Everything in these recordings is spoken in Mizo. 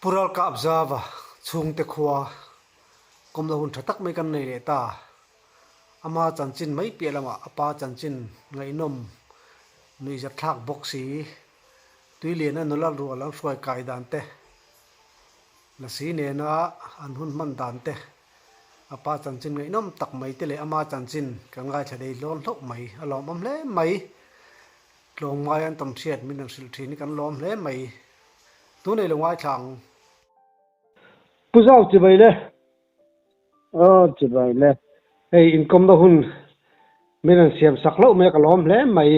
Pu Ralkapzava chhungte khua kawmna hun tha tak mai kan nei leh ta. Ama chanchin mai piah lamah a pa chanchin ngaihnawm nuihzatthlak bawk si, Tuiliana nula rual an hruai kai dan te, Lasi nena an hun hman dan te, a pa chanchin ngaihnawm tak mai te leh ama chanchin kan ngaithla dei hlawn hlauh mai a lawmawm hle mai. Tlawmngai an tam hriat min rawn hrilh thin hi kan lawm hle mai. Tunei lo ngaithla ang. Pu Zau chibai le. Aw chibai le. Hei inkawmna hun min rawn siam sak hlauh mai a ka lawm hle mai.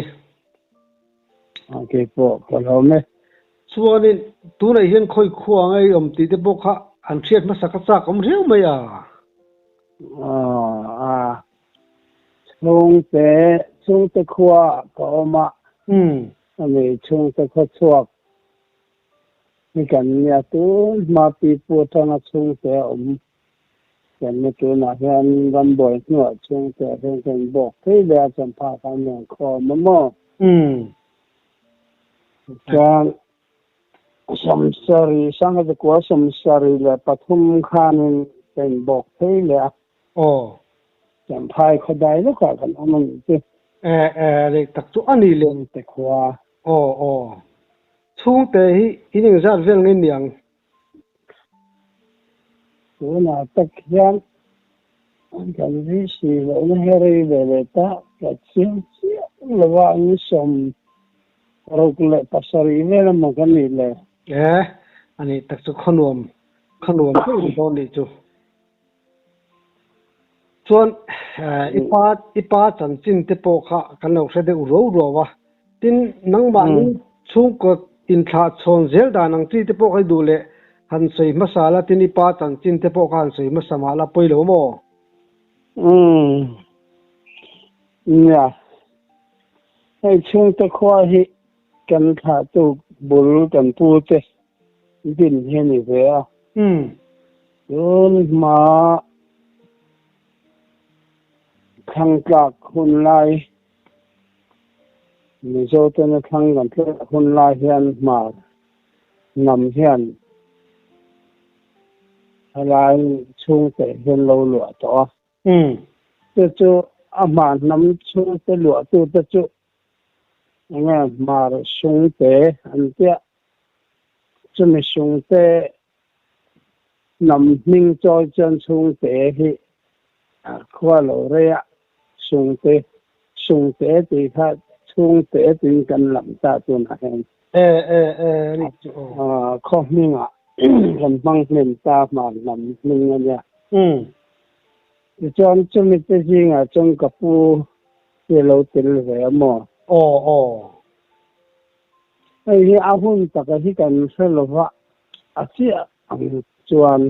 Aw keipawh ka lawm e. Chuanin tunah hian khawi khua anga i awm tih te pawh kha an hriat hmasa ka chak awm riau mai a. Aw a chhungte chhungte khua ka awm a. Ani chhungte khaw chhuak hi kan nia tun hma pi pu atanga chhungte a awm kan ni tunah hian rambuai hnuah chhungte ah hian kan bawk phei leh a champha khan min khawm a maw? Chuan sawmsarih sangha zakua sawmsarih leh pathum khanin ka inbawk phei leh a. Aw. Champhai khawdai lawkah kan awm a nih chu. E e leh tak chu a ni leh. Chhungte khua. Aw aw. Chhungte hi in engzat vel nge niang? Tunah tak hian kan VC lohna hi rei ve leh ta ka chiang chiah lova an 67 vel emaw kan nih le. E a nih tak chu khaw nuam khaw nuam deuh ni dawn nih chu. Chuan i pa i pa chanchin te pawh kha kan lo hre deuh ruau ruau a, tin nangmahni chhungkaw inthlah chhawn zel dan ang chi te pawh kha i duh leh han sawi hmasa la, tin i pa chanchin te pawh kha han sawi hmasa mah la pawi lo maw? Umm nia, hei chhungte khua hi kan thlahtu bul kan pu te din hi a ni ve a. Tun hma thlang tlak hun lai, Mizo tena thlang kan tlak hun lai hian hmar hnam hian thalai chhungte hian lo luah tawh a. Chu chu a hmar hnam chhungte luahtute chu enge hmar sungte an tia. Chumi sungte hnam hming chawi chuan chhungte hi khua lo rei a, sungte sungte tih kha chhungte tiin kan lam ta tunah hian. E e e ani chu aw. Khaw hmingah kan hmang hnem ta hmar hnam hming a nia. Tichuan chumi te zingah chuan ka pu hi a lo tel ve a maw? Aw aw. Hei hi a hun taka hi kan hre lova, a chiah ang chuan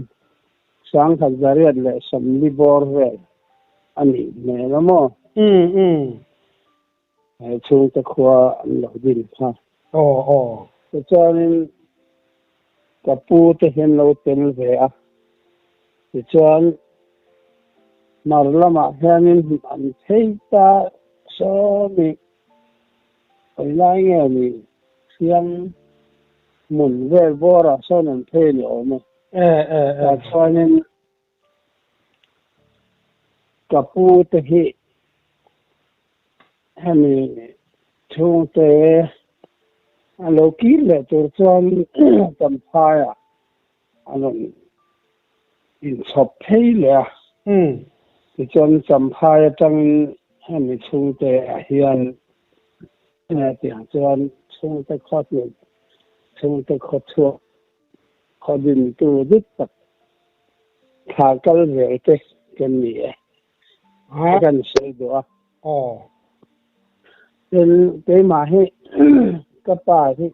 sangkhat zariat leh sawmli bawr vel a nih hmel a maw? Umm umm. He chhungte khua an lo din kha. Aw aw. Tichuanin ka pu te hian lo tel ve a, tichuan hmar lamah hianin an phei ta sawmi Hawi lai nge ni Siang hmun vel bawrah sawn an phei ni awm e. Tah chuanin ka pu te hi hemi chhungte a lo kir leh tur chuan Champhaiah a rawn inchhawp phei leh a. Tichuan Champhai atangin hemi chhungte ah hian tiang chuan chhungte khaw hnih, chhungte khaw chhuak, khaw dintu dik tak thla kal zel te kan ni e. Ka kan sawi duh a. Tin, keimah hi ka pa hi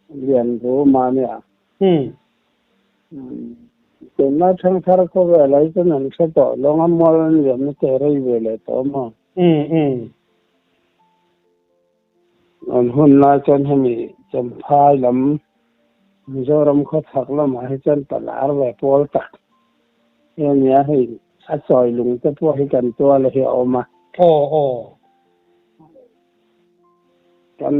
Lian ru mahnia. Tunlai thangthar khawvel ah hi chuan an hre tawh lo ang a, mual an liamna te rei ve leh tawh maw? An hun lai chuan hemi Champhai lam Mizoram khawchhak lamah hi chuan palar ve pawl tak hi a nia, hei a chawi lung te pawh hi kan tual hi a awm a. Aw aw. Kan.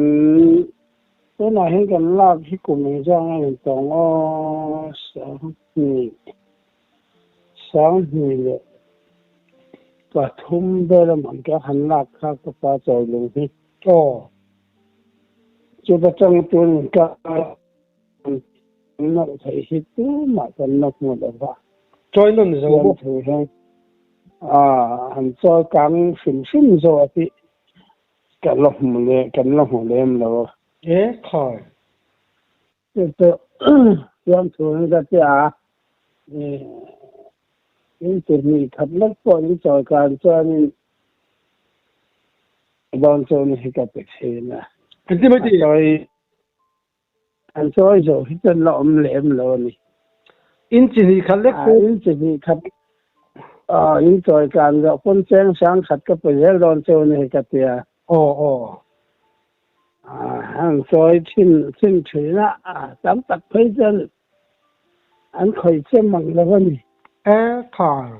Tunah hian kan lak hi kum engzah nge ni tawng aw sanghnih sanghnih leh pathum vel a man ka han lak kha ka pa chawi lung hi. Aw. Chuta tang tun ka nawrh theih hi tumah kan la hmu lo va. Chawi nawn zo bawk. Thu hian a han chawi kang hrim hrim zawh a tih. Ka la hmu leh kan la hmu lem lo. E khai. Chu chu fiamthu in ka ti a, in ti hnih khat lek pawh in chawi kan chuanin dawn chu ni hi ka ti thin a. Engtin mai ti? A chawi an chawi zo hi chuan la awm lem lo a ni. In chi hnih khat lek pawh. In chi hnih khat in chawi kan zawh pawn cheng sang khat ka pe zel dawn chu ni hi ka ti a. Aw aw. An chawi thin thin thin a, tam tak phei chuan an khawih che mang lo a ni. E khai.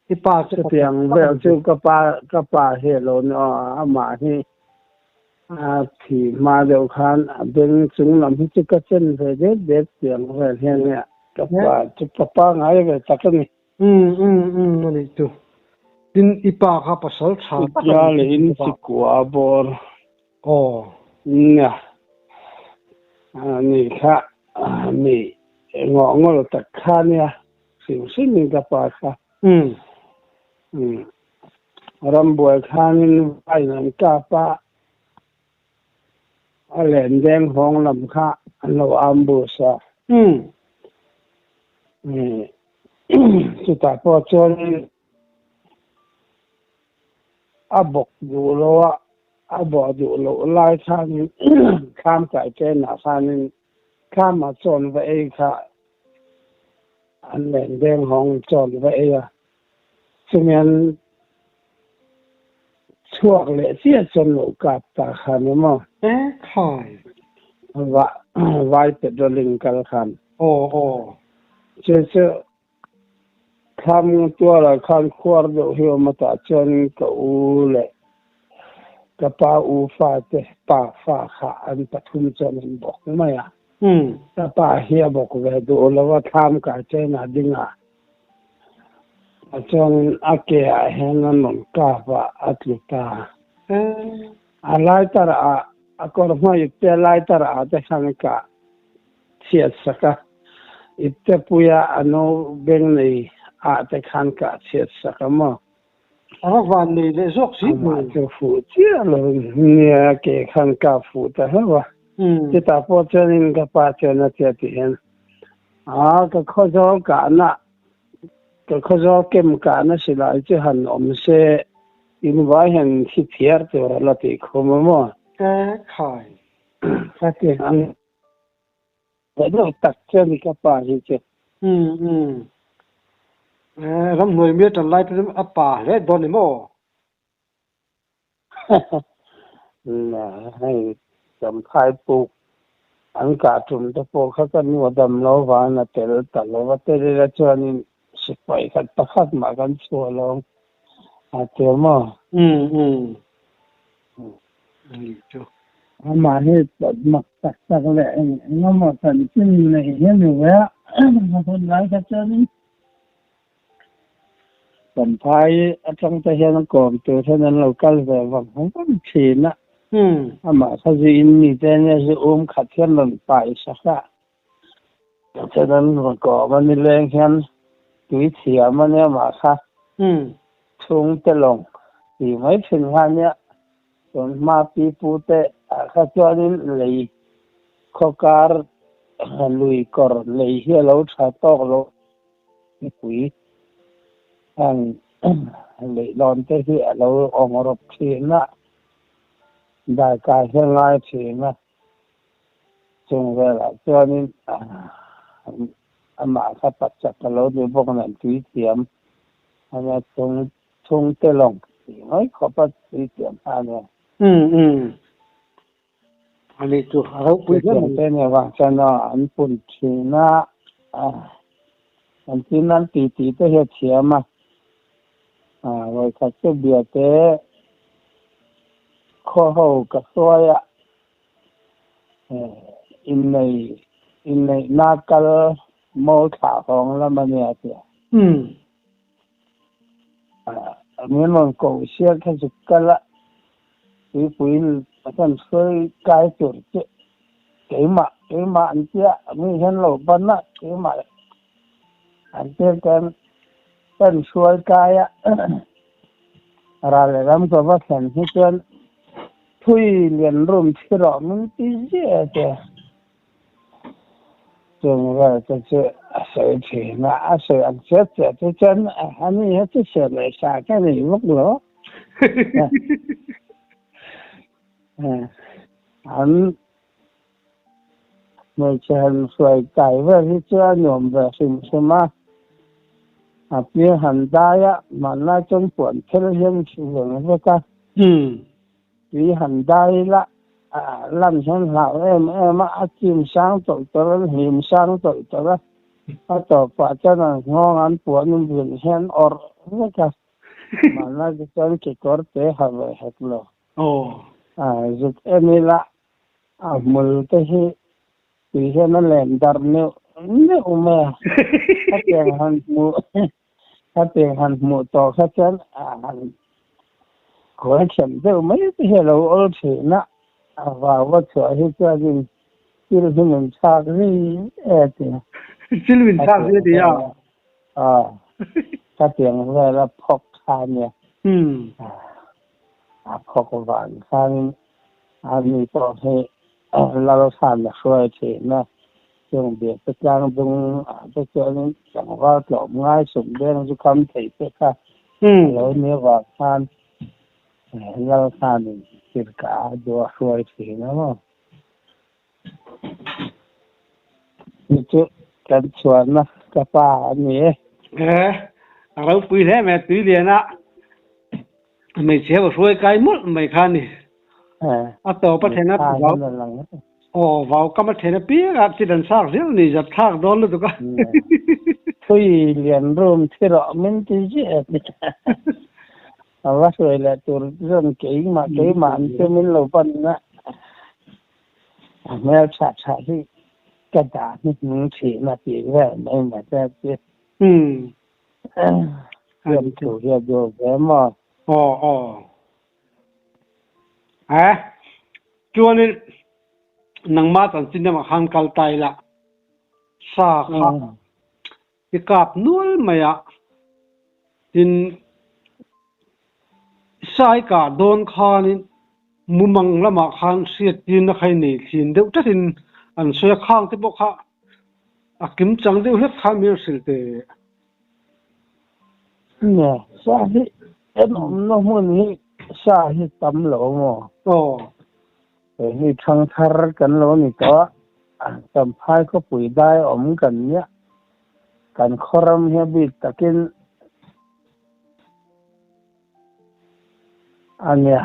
I pa chu Chutiang vel chu ka pa ka pa hi a lo ni aw, amah hi a thi hma deuh khan a beng chung lam hi chu ka chen ve det det tiang vel hian nia ka pa chu ka pa ngai ve tak a ni. Um um um a nih chu. Tin i pa kha pasal tha tak a ni leh in chikua bawr. Aw. Nia ni kha mi ngawh ngawl tak kha nia. Hrim hrim in ka pa kha. Umm. Umm. Rambuai khanin vain an kap a, a len deng hawng lam kha an lo ambush a. Umm. Umm. Chutah pawh chuanin a bawk duh lo a, a bawh duh loh lai khanin thlam kai chenah khanin thlamah chawn va ei kha An len deng hawng chawn va ei a, chumi an chhuak leh chiah chuan lo kap ta khan em aw. E khai. Va vai petrolling kal khan. Aw aw. Chu chu thlam tualah khan khuar deuh hi awm a tah chuan ka u leh ka pa u fate pa fa kha an pathum chuan an bawk mai a. Ka pa hi a bawk ve duh lo a, thlam kai chen a ding a, chuan a ke ah hian a rawn kap a, a tlu ta. A lai tar ah, a kawr hma ipte lai tar ah te khan ka chhiat sak a, ipte puia a no beng nei ah te khan ka chhiat sak a maw. A va van nei leh zawk si Amah chu fuh chiah lo nia ke khan ka fuh ta hlauh a. Chutah pawh chuanin ka pa chuan a tia ti hian, A ka khawzawl kahna, ka khawzawl kem kahna silai chu han awm se, in vai hian thi thiar tur a la tih khum a maw? E khai. Ka ti ang. Deuh tak chu a ni ka pa hi chu. Umm umm. Eh ramhnuai mi a tan lai pawh a pa hle dawn ni maw? Na hei Champhai puk an kah tum te pawh kha ka nu a dam lo vang a tel ta lo va tel ila chuanin sipai khat pakhat mah kan chhuah lo a tia maw? Umm umm. Ni chu. Amah hi mak tak tak leh eng eng emaw chanchin nei hi a ni ve a, a hun lai kha chuanin Champhai atang te hian a kawm tur hian an lo kal ve vang vang thin a, amah kha zuiin mite nia zu um khat hian rawn pai sak a, chuan an rawn kawm a nileng hian tui thiam a nia amah kha chhungte lawng tih mai thin kha a nia. Tun hma pi pu te ah kha chuanin lei khawkar lui kawr lei hi a lo tha tawk lo mipui heng leihlawn te hi a lo awng rawp thin a, daikai hi a ngai thin a, chung velah chuanin amah kha pachak a lo ni bawk nen tui thiam a nia chung Chhungte lawng tih mai khawp a tui tiam kha a nia. Umm umm. A nih chu a ropui hle mai. Chutiang te nia vang chuan aw an pun thin a, an tin an ti tih te hi a thiam a. Vawikhat chu biate khaw ho ka hruai a. Innei inneihna kal mo thlah hawng lam a nia tia. Min rawn ko sia kha zuk kal a, tuipui kan hruai kai tur che keimah keimah an tia mi hian lo ban a keimah an tia kan kan hruai kai a ral leh ram ka va thlen hi chuan Thui lian rum thi rawh min ti ziah te. Chung vel te chu a sawi thin a, a sawi ang chiah chiah te chuan a ni hi chu chhiat leh sa ka nei vak lo. An hmeichhe han hruai kai vel hi chu a nuam ve hrim hrim a, a piang han dai a, hmanlai chuan puan phel hian hrilh vek a. Tui han dai la, lan hian hlau em em a, a chim sang tawlh tawlh a, hlim sang tawlh tawlh a, a tawpah chuan an nghawng an puan vil hian awrh vek a, hmanlai te chuan kekawr te ha ve hek lo. Zuk en ila a hmul te hi tui hian a len darh neuh neuh mai a, hetiang han hmuh Hetiang han hmuh tawh kha chuan han khawi thiam deuh mai te hi a lo awl thin a, a vau a chhuah hi chuanin thil hi min chhak ri e ti. Thil min chhak ri a ti a? Aw, hetiang vel a phawk kha a nia. A phawk vang khanin a mi pawh hi Lalsan a hruai thin a, chung biak te tlang dung ah te chuanin tlangval tlawm ngai sum deng chu kham thei te kha a lo ni avang khan Lalsanin tirhkah a duh a hruai thin a maw. Chu chu kan chhuahna ka pa a ni e. E, a ropui hle mai a tui lian a, hmeichhe ho hruai kai mawlh mai kha a ni. A tawp a then a vau aw vau kam a then a piang a chi dan sak zel ni zat thlak dawn lutuk a. Thui lian room thi rawh min ti ziah a a va hruai leh tur chuan keimah keimah an chu min lo pan a a hmel tha tha hi ka dah hi hming thin a tih vel mai mai te chu. Fiam thu hi a duh ve maw? Aw aw. He chuanin nangmah chanchin lamah khan kal ta ila sa kha i kap nual mai a, tin sa i kah dawn khanin mumang lamah khan hriattirna kha i nei thin deuh tlatin an sawi a, khang te pawh kha a kim chang deuh hlek khan min hrilh teh. Nia, sa hi en awmna hmun hi sa hi tam lo maw? Aw. Hei hi thangthar kan lo ni tawh a, Champhai khawpui dai awm kan nia, kan khawram hi a bik takin a nia,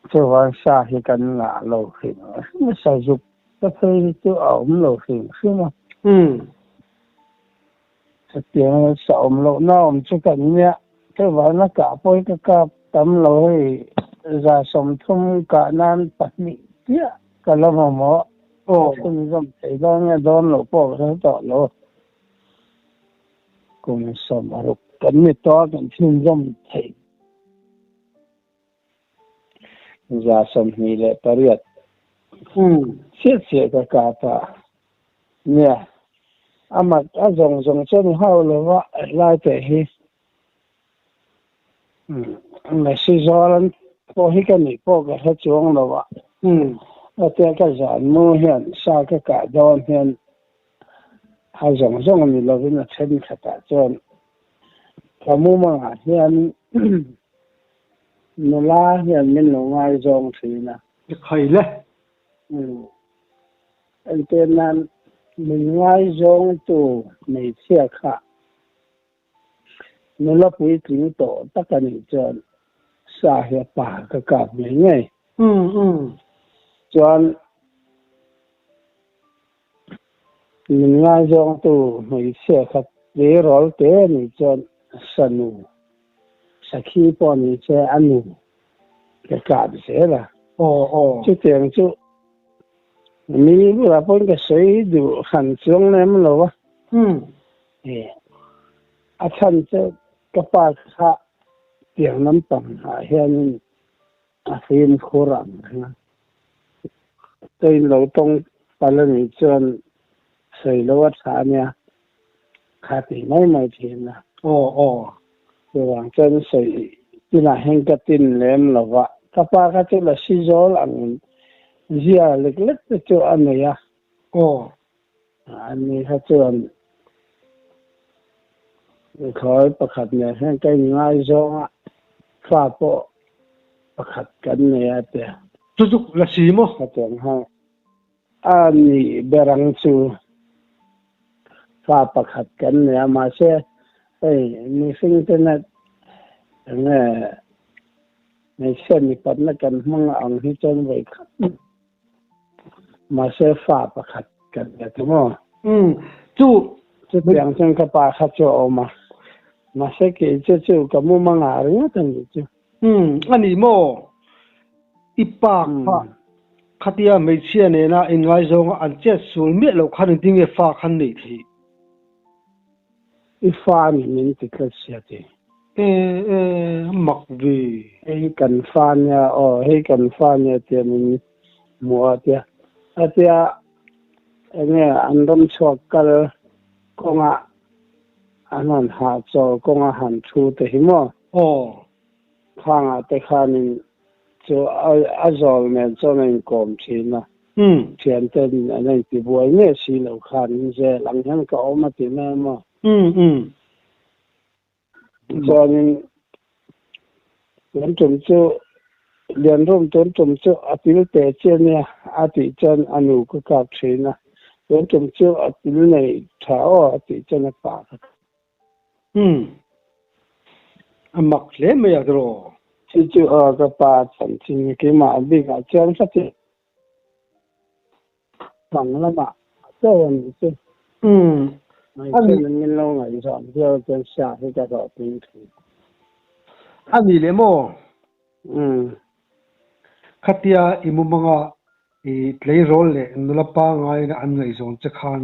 chuvang sa hi kan ngah lo hrim hrim a, sazuk te phei hi chu a awm lo hrim hrim a. Chutiang sa awm lohna awm chu kan nia, chuvang a kah pawi ka kap tam lo hei 30 kah nan pahnih chiah ka la mamawh, ka chhunzawm thei dawn nge dawn loh pawh ka hre tawh lo. Kum 60 kan ni tawh a kan chhunzawm theih 28 chiah chiah ka kap a nia a mak a zawng zawng chu a ni hauh lo va helai te hi Messi zawl an pawh hi ka nih pawh ka hre chuang lo a hetia ka zan mu hian sa ka kah dawn hian A zawng zawng ni lovin a thenkhatah chuan ka mumangah hian nula hian min lo ngaizawng thin a. I khawi le. Entir nan min ngaizawngtu hmeichhia kha Nula puitling tawh tak a nih chuan sa hi a pa ka kap ngei ngei. Chuan min ngaizawngtu hmeichhia kha tleirawl te a nih chuan sa nu, sakhi pawh ni che a nu ka kap zel a. Chutiang chu. Mi bulah pawhin ka sawi duh hran chuang lem lo a. A chhan chu ka pa kha tiang lampang ah hianin a fimkhur ang reng a. Chuin lo tawng pal a nih chuan sawi lo a tha a nia, kha ti mai mai thin a. Aw aw. Chuvang chuan sawi tinah hian ka tin lem lo va, ka pa kha chu lasi zawl ang zia lek lek te chu a nei a. Aw. Ani kha chuan thlawi pakhat nen hian ka inngaizawng a, fa pawh pakhat kan nei a tia. Chu chu lasi maw? Khatiang kha a nih ber ang chu. Fa pakhat kan nei a, mahse hei mihring tena eng nge hmeichhia mipatna kan hmang ang hi chuan vawi khat Mahse fa pakhat kan nei ta maw? Umm, chu. Chutiang chuan ka pa kha chu a awm a, mahse kei chu chu ka mumang ah ringawt a nih chu. Umm, a ni maw? I pa kha khatia hmeichhia nena inngaizawng a an chet sul miah loh khan engtin nge fa khan neih theih? I fa nih min ti tlat sia ti. E e mak ve. Hei kan fa nia aw hei kan fa nia tia min hmuh a tia a tia enge an ram chhuak kal kawnga an han hahchawl kawnga han thu te hi maw. Aw. Khangah te khanin chu a zawl nen chuan a inkawm thin a, thianten an inti buai ngei si lo khan zel ang hian ka awm a ti mai maw? Chuanin tun tum chu Lianrum tun tum chu a pil te chi a nia a tih chuan a nu ka kap thin a, tun tum chu a pil nei tha aw a tih chuan a pa ka kap. Umm. A mak hle mai a tiraw? Chu chu aw ka pa chanchin keimah bikah chuan ka ti bang lamah chaw a nih chu. Umm. Hmeichhe min min lo ngaihzawm viau chuan sia hi ka hlawhtling thin. A ni leh maw? Umm. Khatia i mumanga i tleirawl leh nula pangaina an ngaihzawn che khan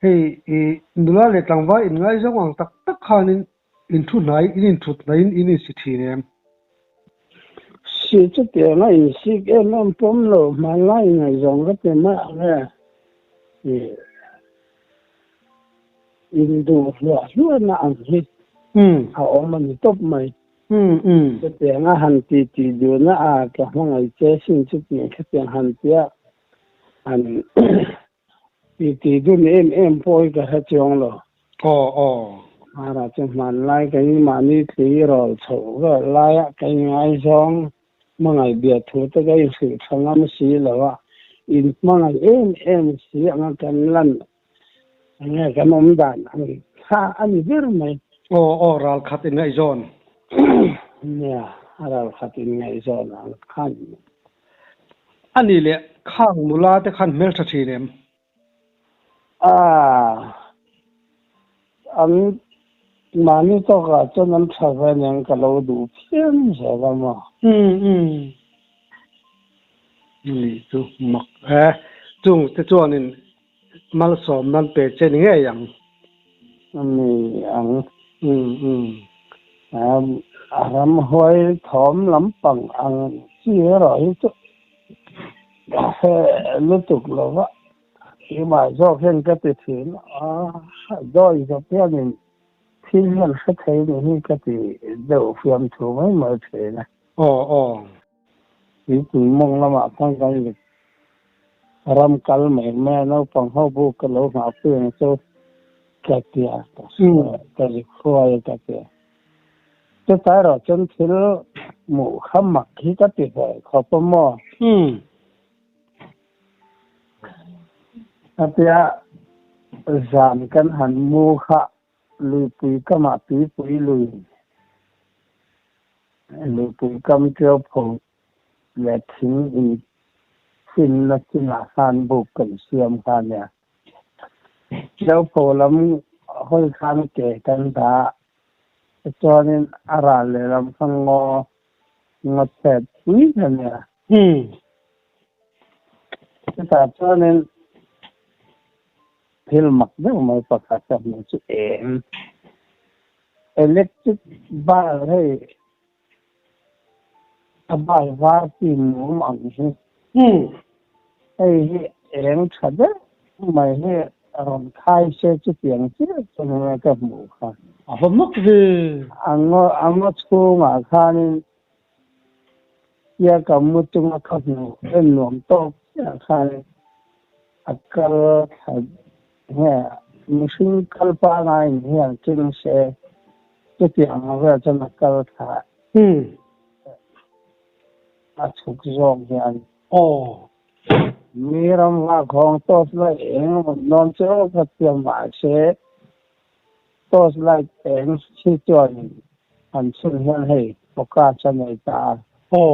hei i nula leh tlangval inngaizawng ang tak tak khanin in thu hnai, in inthut hnaiin in insi thin em? Si chutianga insik em em pawm lo, hmanlai inngaihzawng ka ti mai ang e. I induh hluah hluahna ang hi a awm a ni tawp mai. Chutiang a han ti tih duhna a ka hmangaih che sin chutiang khatiang han tia han ti tih dun em em pawh hi ka hre chuang lo. Aw aw. Hmara chu hmanlai ka in mahni tui rawl chhoh vel laia ka inngaizawng hmangaih biah thu te ka inhrilh tha ngam si lo a, in hmangaih em em si anga kan lan Enge kan awm dan ang kha a ni ber mai. Aw aw ral khat in ngaihzawn. Nia ral khat in ngaihzawn ang kha a ni mai. A nih leh khang nula te khan hmeltha thin em? Aaa an mahni tawkah chuan an tha ve aniang ka lo duh phian zel a maw. Umm umm. Nih chu mak e. Chung te chuanin Malsawm nan pe che ni ngei ang. A ni ang. Umm umm. A ramhuai thawm lampang ang chi erawh hi chu ka hre lutuk lo va, keimah zawk hian ka ti thin a, dawi zawk hianin thil hian hre thei ni hi ka ti deuh fiamthu mai mai thin a. Aw aw. Tuipui mawng lamah khan kan lik ram kal mai mai a, naupang ho bu ka lo nghahpui ang chu ka ti a, ka zik hruai a ka ti a. Chutah erawh chuan thil hmuh kha mak hi ka ti ve khawp a maw? Khatia zan kan han mu kha luipui kamah tuipui lui Luipui kam ṭeu pho leh thing in finna chinah khan buk kan siam kha a nia. Ṭeu pho lam hawi khan ke kan dah a, tichuanin a ral lehlam kha ngaw ngaw chhet pui a nia. Chutah chuanin thil mak deuh mai pakhat ka hmuh chu eng electric bulb hei a bulb var chi mum ang hi hei hi eng tha deuh mai hi a rawn khai se chutiang chiah chu ka hmuh kha. A va mak ve. A ngaw a ngaw chhungah khanin Tia ka mu chunga ka hmuh en nuam tawk chiah khan a kal thla nge mihring kal pangai in hian keng se chutiang ang vel chuan a kal thla a chhuk zawk hian. Aw. Mi ram vak hawng torch light eng emaw dawn che aw ka tia mahse Torch light eng hi chuan han chhun hian hei focus a nei ta a,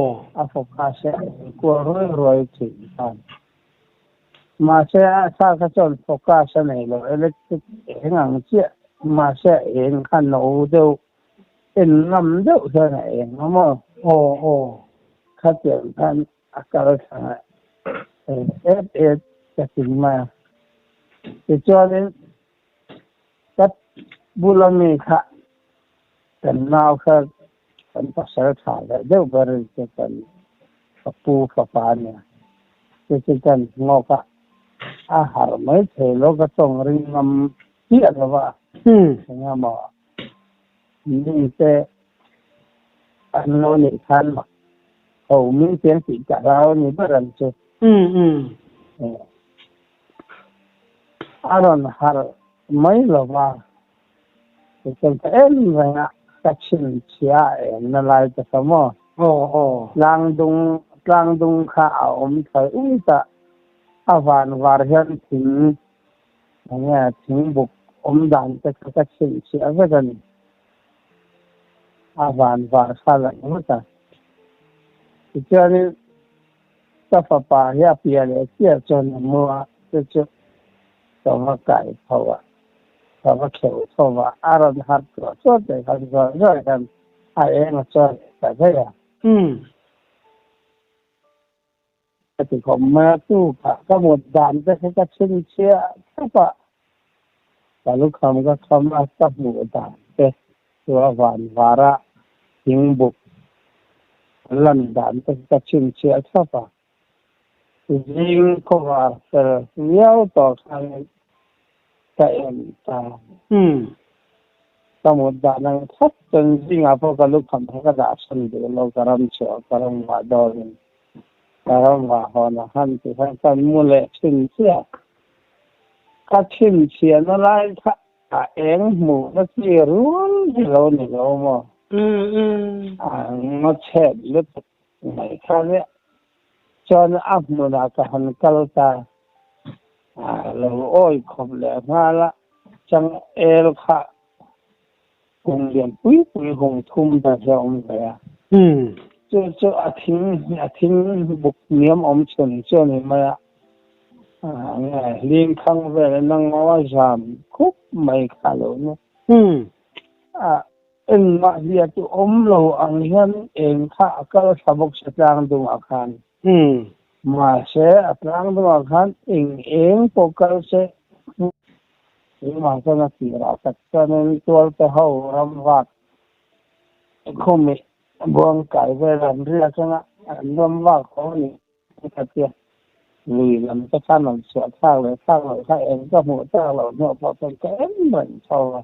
a focus hi a eng kual ruai ruai thin khan. Mahse a thla kha chuan focus a nei lo, electric eng ang chiah, mahse a eng kha no deuh, en ngam deuh hian a eng a maw? Khatiang khan a kal thla et et ka ti mai a. Tichuanin Ka bula mi kha kan nau kha kan pasal tha leh deuh ber in chu kan ka pu fapa a nia. Chu chu kan ngawk a, a harh mai thei lo ka tawng ring ngam chiah lo va. Eng emaw mi te an lo nih khan mak ho min pian tih ka hlau a ni ber ang chu. A rawn harh mai lo va, tichuan ka en reng a, ka chhinchhia a en na lai te kha maw? Tlangdung tlangdung kha a awm thlai ui ta, a van var hian thing eng nge thingbuk awm dan te kha ka chhinchhiah vek a ni. A van var kha la ringawt a. Tichuanin. Ka fapa hi a piah leh chiah chuan a mu a, chu chu ka va kai tho a, ka va kheuh tho a, a rawn harh tluah tluah teh khan zawi zawi hian a eng a chuan leh ta daih a. Ka ti khawp mai a, tu kha ka mut dan te kha ka chhinchhiah thlap a, ka lukham ka kham a, ka hmuh dan te chu a van var a, thingbuk lan dan te ka chhinchhiah thlap a. Zing khawvar fel viau tawh khan ka en ta. Ka mut dan ang thlap chuan zingah pawh ka lukham kha ka dah sawn duh lo, ka ram chhuah ka ram vah dawnin ka ram vah hawn a han ti khan ka mu leh thin chiah. Ka chhinchhiahna lai kha A eng hmuhna chi rual hi lo ni lo maw? A ngaw chhet lutuk mai kha nia. Chuan a hmunah ka han kal ta. A lo awi khawp leh nghal a, chang el kha kum lian pui pui hung thum ber hi a awm ve a. Chu chu a thing a thing buk hniam awm chhun chu a ni mai a. Hlim thang vel in a ngaw a zam khup mai kha lo ni. A engmah hliah chu awm lo ang hian eng kha a kal thla bawk se tlang dungah khan. Mahse a tlang dungah khan eng eng pawh kal se engmah chuan a tirah tak chuanin tualte ho ram vak khumi buang kai vel an riak anga an ram vak ho a ni. Ka tia, lui lam te khan rawn chhuah thlak leh thlak loh kha eng ka hmuh tak loh hnuah pawh chuan ka en reng tho a.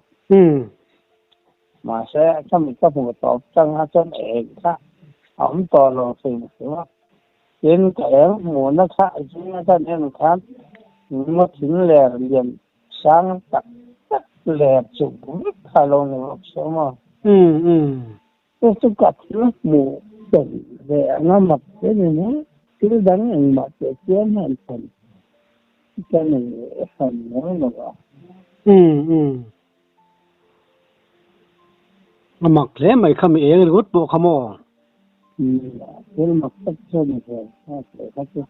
Mahse, ka mit ka hmuh tawp chang kha chuan eng kha a awm tawh lo hrim hrim a. Tin, ka eng hmuhna kha zinga kan en khan ngaw thing ler lian sang tak tak ler chuk vek kha a lo ni bawk si a maw? Chu chu ka thil hmuh tel ve anga mak che ni mai. Thil dang engmah teh chiam hian thawn ka nei hran mai lo a. Umm. A mak hle mai kha mi eng ringawt pawh kha maw? Umm thil mak tak chu ni ve a teh kha chu.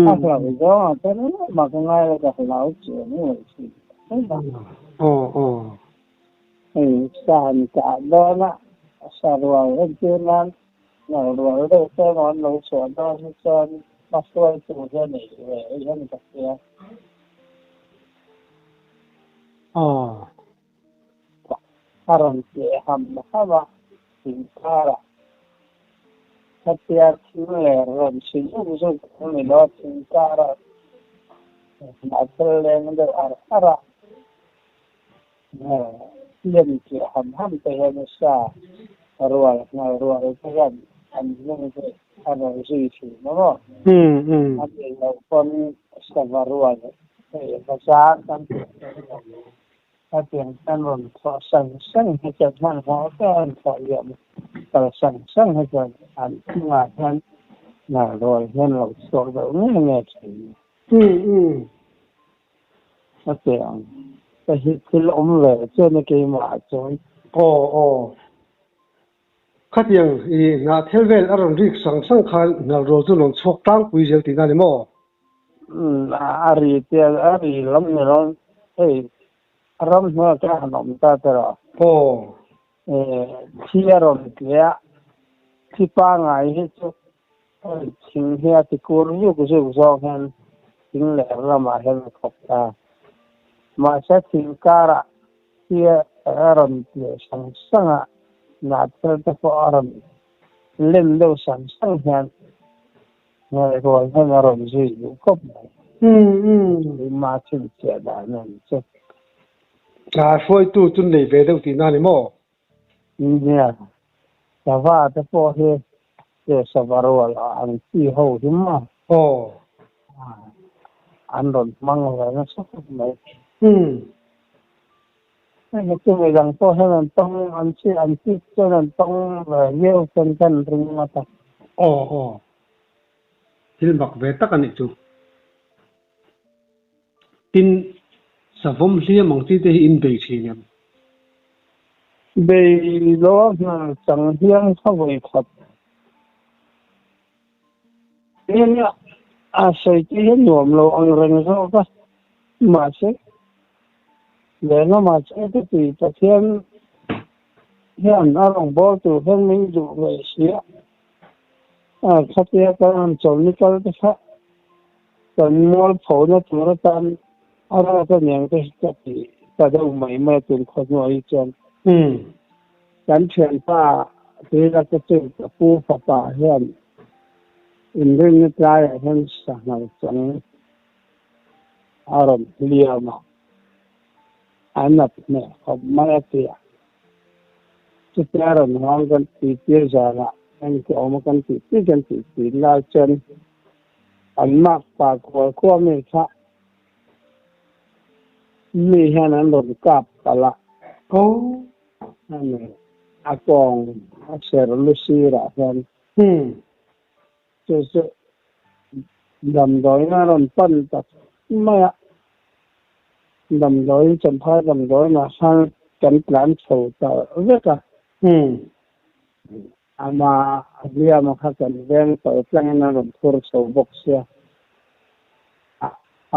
A hlauh zawng ah chuan engmah ka ngai lo ka hlau chiang ngawih thin. Aw aw. Hei san kah dawn a, sa rual entir nan nal rual deuh te emaw an lo chhuah dawn hi chuan Hmahruaitu hi a nei ve hian ka hria. Aw. A rawn tleh ham ham a, thingkarah khatia thing leh rawn chhi zuk zuk ang ni lo, thingkarah hnah thel leng deuh ar ar a, lem tleh ham ham te hian a sa rual nghal rual te hian an hnung te a rawn zui thin a maw? A nih loh pawn sava rual hei bazar kan tih te hian Hetiang hian rawn thawh sang sang hi chuan hmanhmawh te an thawh liam kal sang sang hi chuan an hnungah hian hnar rual hian lo chhuak deuh nge nge thin. Hetiang te hi thil awm ve chuan keimah chuan. Aw aw. Khatiang i hnah thel vel a rawn rik sang sang khan hnal rual chu rawn chhuak tlangpui zel tihna a ni maw? Umm a ri te a ri lam ni lo hei ramhnuai te han awm ta te rawh. Aw. Thi a rawn tle a, thi pangai hi chu hei thing hi a ti kur zuk zuk zawk hian thing leh ramah hian a thawk ta. Mahse thing karah Tia a rawn tleh sang sang a, Nathel te pawh a rawn lem deuh sang sang hian ngaihrual hian a rawn zui duh khawp mai. Keimah chhinchhiah dan a ni chu. A hruaitu chu nei ve deuh tihna a ni maw? Nia, sava te pawh hi che sava rual ang chi ho hi maw? Aw. An rawn hmang ve nasa khawp mai. Hei chu midang pawh hian an tawng an chi an chi chuan an tawng ve viau chuan ka an ring ngawt a. Aw aw. Thil mak ve tak a nih chu. Tin, savawm hliam ang chi te hi in bei thin em? Bei lo a hnar chang hian kha vawi khat. Nia, a sawi te hi nuam lo ang reng zawk a, mahse lehlamah chuan ka ti Pathian hian a rawngbâwl tur hian min duh ve si a, khatia kan han chawlhni kal te kha kan mualphona tur atan a rawt a niang te hi ka ti ta deuh mai mai a tunkhaw hnuai hi chuan. Kan thianpa Tuila te chu ka pu fapa hian inrinna tlaiah hian sanghal chang a rawn hliam a, a nat hmel khawp mai a ti a. Chutia rawn hawng kan titi zanah engti awm a kan titi kan titi lai chuan an makpa kual khua mi kha mi hian an rawn kap palh a. Ani a kawng a ser lu sirah hian chu chu damdawiin a rawn pan ta mai a, damdawiin Champhai damdawiinah khan kan tlan chho ta vek a, ama a hliama kha kan veng tawh tlangin a rawn phur chho bawk sia,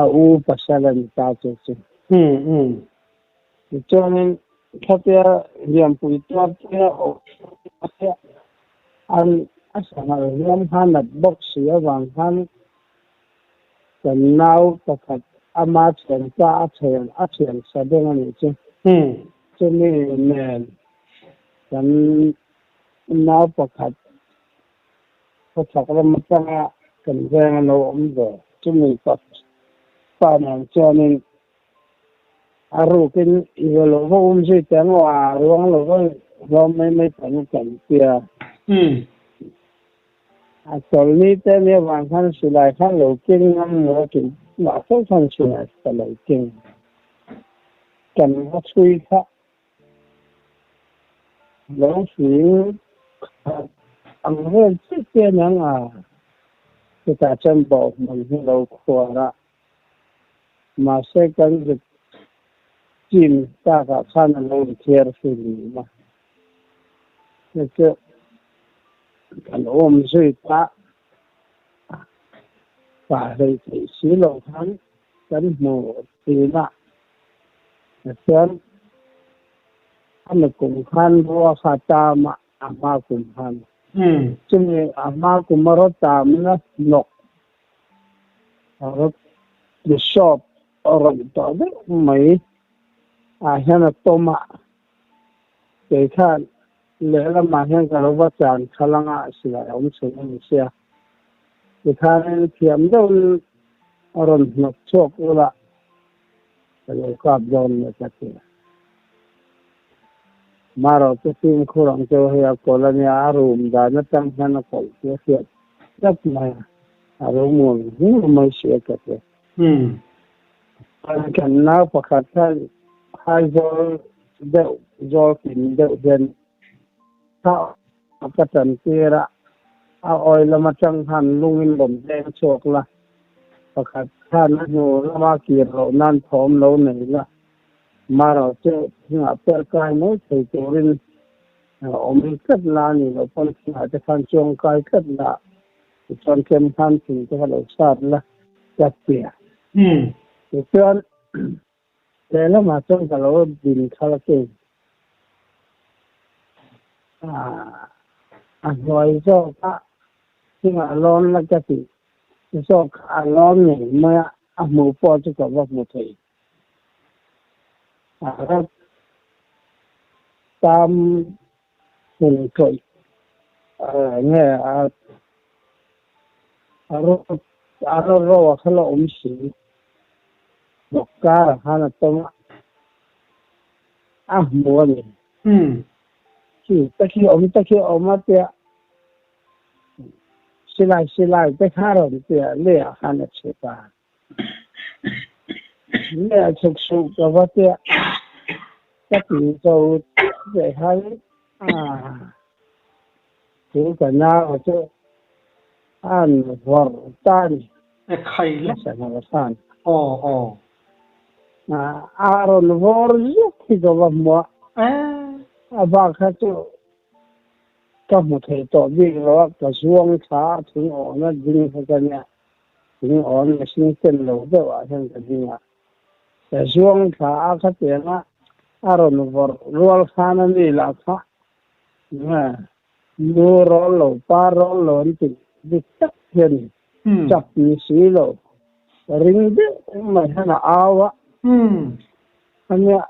a u pasal a ni ta chu chu. Tichuanin khatia hliampui tuar te a awm te an a sanghal hliam kha nat bawk si avang khan kan nau pakhat ama thianpa a thian a thian sa deng a nih chu. Chumi nen kan nau pakhat khawchhak lam atanga kan veng a lo awm ve. Chumi pa nen chuanin A rukin i va lo va um zui teh ang aw, a ruang lo va hlawm mai mai teh ang kan ti a. A chawlhni te nia vang khan silai kha lo keng ngam lo a kin mah fo khan silai ka lo keng. Kan va chhui kha lo hring khat ang vel chiah chiah aniang a, chutah chuan bawhhmun hi lo khuar a. Mahse kan zuk chin takah khan a lo inthiar hrim a, chu chu kan awm zui ta pa hlei theih si lo khan kan hmu thin a, tichuan a nukum khan rua kha tam a, a hma kum khan chumi a hma kum a rawt tamna hnawk. Bishop a rawn tawh deuh mai ah hian a tawm a, kei khan lehlamah hian ka lo va chan khalh anga silai a awm chhun a ni sia. Tikhanin thiam deuhin a rawn hnawt chhuak ula ka lo kap dawn nia ka ti a. Marawhchu fimkhur ang chu hei a kawlh a nia, a rum dan atang hian a kawlh chu a hriat tlat mai a, a rum ngur ngur mai si a ka ti. Chuan kan nau pakhat khan Aizawl deuh zawl kim deuh hian thla ka tan tir a, a awi lam atang khan lungin rawn deng chhuak la, pakhat khan a hnu lama kir loh nan thawm lo nei la, Marawh chu thingah per kai mai thei turin awm tlat la a nih loh pawn thingah te khan chuang kai tlat la, tichuan tlem khan thing te kha lo sat la ka ti a. Tichuan lehlamah chuan ka lo din khalh a keng. A hnuai zawka thingah lawn la ka tih zawk kha a lawn ngei mai a, a hmuh pawh chu ka va hmu thei. A tam hmun tawih nge a a ro ro a kha la awm si bawk kar ah khan a tawm a a hmu a ni. Khi te khi awm te khi awm a tia silai silai te kha rawn tia leiah khan a chhuk a. Nge a chhuk suh ka va tia ka ti zo chiah ve khan ah chu ka nau chu an vawrh ta a ni. E khai le. Sanghal khan. Aw aw. A rawn vawr zet hi ka va hmu a. E. A bak kha chu ka hmu thei tawh bik lo a, ka zuang thla a thing awhna ding kha ka nia. Thing awn mihring tel lo deuh ah hian ka ding a, ka zuang thla a khatiang a a rawn vawrh rual khan a ni lah kha nge nu rawl lo pa rawl lo an tih dik tak hian chak ni si lo ring deuh mai hian a au a, ania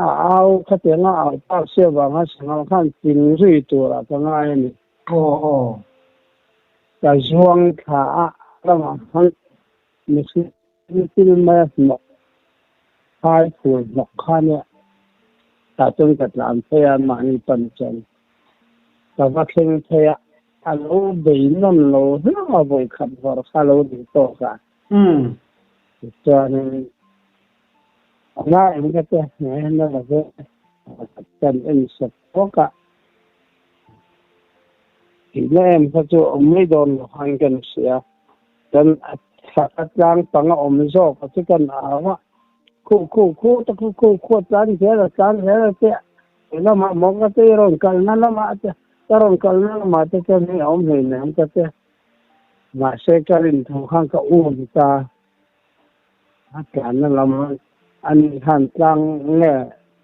a au khatiang a au tak si avang a sanghal khan pin zui turah ka ngai a ni. Aw aw. Ka zuang thla a ramah khan mihring thil mai a hnawk phai phur hnawk kha nia tah chuan ka tlan phei a mahni pan chuan ka va thleng phei a a lo bei nawn lo hlauh a vawi khat vawr kha a lo duh tawk a tichuanin a na em ka tia na lo ve kan en sawk bawk a. Tihna em kha chu awm mai dawn lo khan kan hria. Kan thla tlang pang a awm zawk a chu kan au a, khu khu khu ta khu khu khu a tlan zel a tlan zel a tia lamah maw ka ti rawn kalna lamah te ka rawn kalna lamah te chuan hei a awm hleinem ka tia. Mahse ka rin thu khan ka um ta a tlanna lam ani khan tlang nge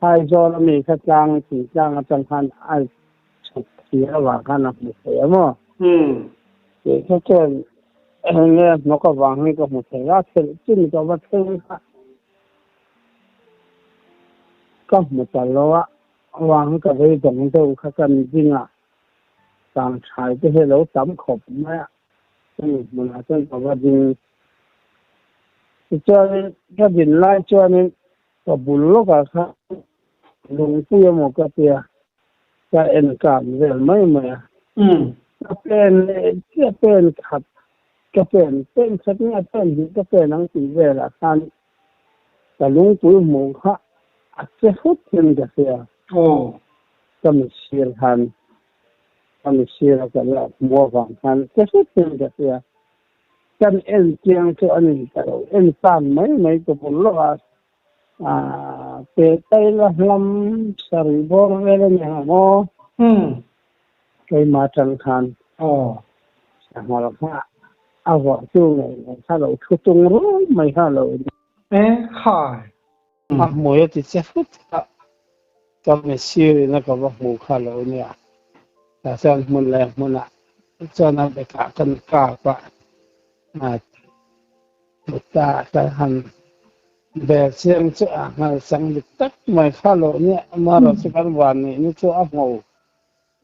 Aizawl ami kha tlang thingtlang atang khan a chhuk thlir avang khan a hmu thei a maw? Kei kha chuan eng nge hnawk avang hi ka hmu thei a, thelh chin ka va thleng kha ka hmu ta lo a, avang hi ka beidawng deuh kha kan ding a, tang thai te hi a lo tam khawp mai a, chumi hmunah chuan ka va ding. Tichuanin ka din lai chuanin Ka bul lawkah khan lungpui emaw ka tia, ka en kap vel mai mai a. Ka pen leh chiah pen khat ka pen, pen khat nge pen hnih ka pen ang tih velah khan ka lungpui hmuh kha a che hut hian ka hria. Ka mitsir khan, ka mitsir a ka la hmuh avang khan che hut hian ka hria. Kan en chiang chu a ni ta lo, en tan mai mai ka bul lawk a, ah pe taila hlam sarih bawr vel a ni ang maw? Keimah atang khan sanghal kha a vawrh tu ngei ngei kha lo thu tung ruai mai kha lo ni. E khai. A hmui a ti che hlut a, ka misirin a ka va hmuh kha lo nia. Tah chuan hmun leh hmunah chuan a bekah kan kap a. Chutah kan han bel chiang chu a nghalchang dik tak mai kha lo nia, amaherawh chu kan van nih ni chu a hmu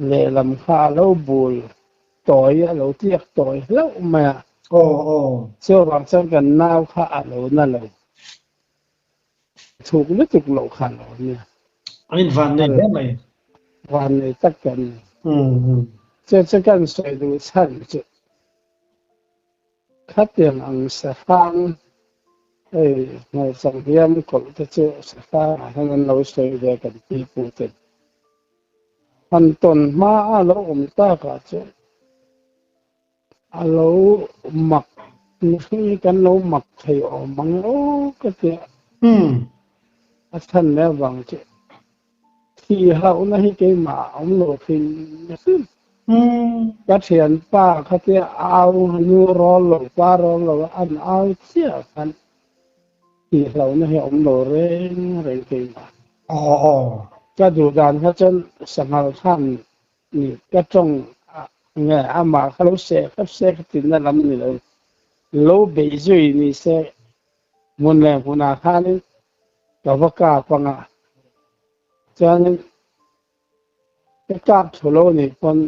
lehlam kha a lo bul tawi a lo tliak tawi hlauh mai a. Aw aw. Chuvang chuan kan nau kha a lo na lo thuk lutuk loh kha lo nia. An in van nei hle mai. Van nei tak kan ni. Chu chu kan sawi duh chhan chu Khatiang ang sahrang hei hmaichang hiam kawlh te chu sahrang ah hian an lo sawi ve kan ti pu te. Han tawn hma a lo awm tak ah chuan a lo mak mihring hi kan lo mak thei awm ang aw ka ti a. A chhan leh avang chu Thi hlauhna hi keimah a awm lo hrim hrim. Ka thianpa khatia au nu rawl lo pa rawl lo an au chiah khan thi hlauhna hi a awm lo reng reng keimah. Ka duh dan kha chuan sanghal khan ni ka tawng nge amah kha lo seh hrep se ka tinna lam ni lo lo beih zui ni se Hmun leh hmunah khanin ka va kap ang a, chuanin ka kap thu lo nih pawn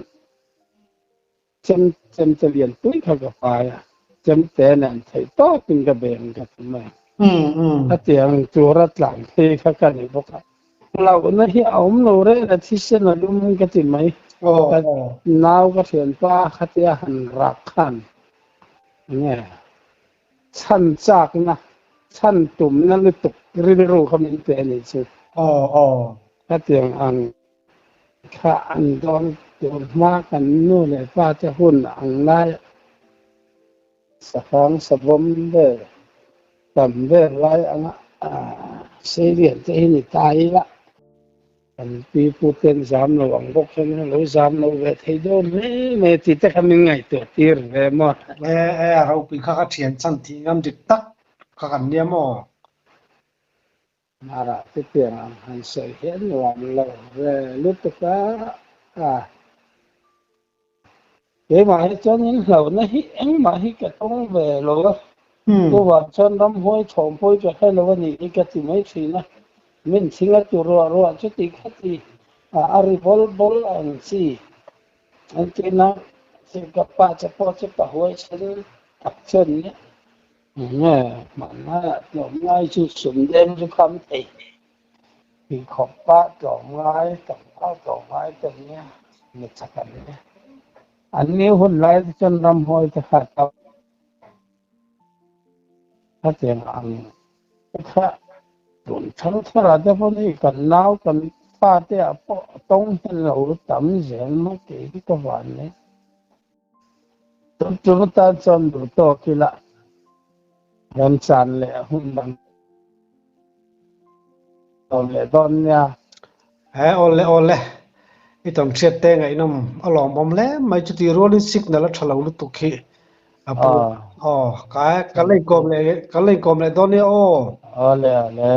chem chemte lian pui kha ka pai a, chemte nen theih tawkin ka beng ka ti mai. Khatiang tura tlan phei kha ka ni bawk a, hlauhna hi a awm lo reng a, thisen a lum ka ti mai. Ka nau ka thianpa khatia han rak khan enge Chhan chakna, chhan tumna lutuk rilru kha min pe a nih chu. Aw aw. Khatiang ang kha an dawn tur hma kan nu leh pa te hun ang lai sahrang savawm vel tam vel lai anga seilian te hi ni ta ila. Kan pi pu ten zam lo ang bawk hian a lo zam lo ve thei dawn hle mai a tih te kha min ngaihtuah tir ve maw? E e a ropui kha ka thian chan tih ngam dik tak kha kan nia maw? Mara te piang ang han sawi hian nuam lo ve lutuk a a. Keimah hi chuanin hlauhna hi engmah hi ka tawng ve lo a, chuvang chuan ramhuai thawmhawi ka hre lo a nih hi ka ti mai thin a, min thing a tu ruah ruah chuti khati a ri bawl bawl ang chi an ti na chi ka pa che pawh chu ka huai chhen tak chuan nia nge hmanlaiah tlawmngai chu sum deng chu kham thei. Pheikhawk ah tlawmngai, tlangval tlawmngai te nia mi chak an ni. An ni hun lai te chuan ramhuai te kha tam khatiang ang te kha tun thar thar ah te pawh ni kan nau kan fa te ah pawh tawng hian lo tam zel mai tih hi ka van nei. Tun tum atan chuan duh tawk ila remchan leh hun dang. Awm leh dawn nia. He awle awle i tam hriat te ngaihnawm a lawmawm hle mai chuti rualin signal a tha lo lutuk hi a pu aw ka ka la inkawm leh ka la inkawm leh dawn nia aw. Awle awle.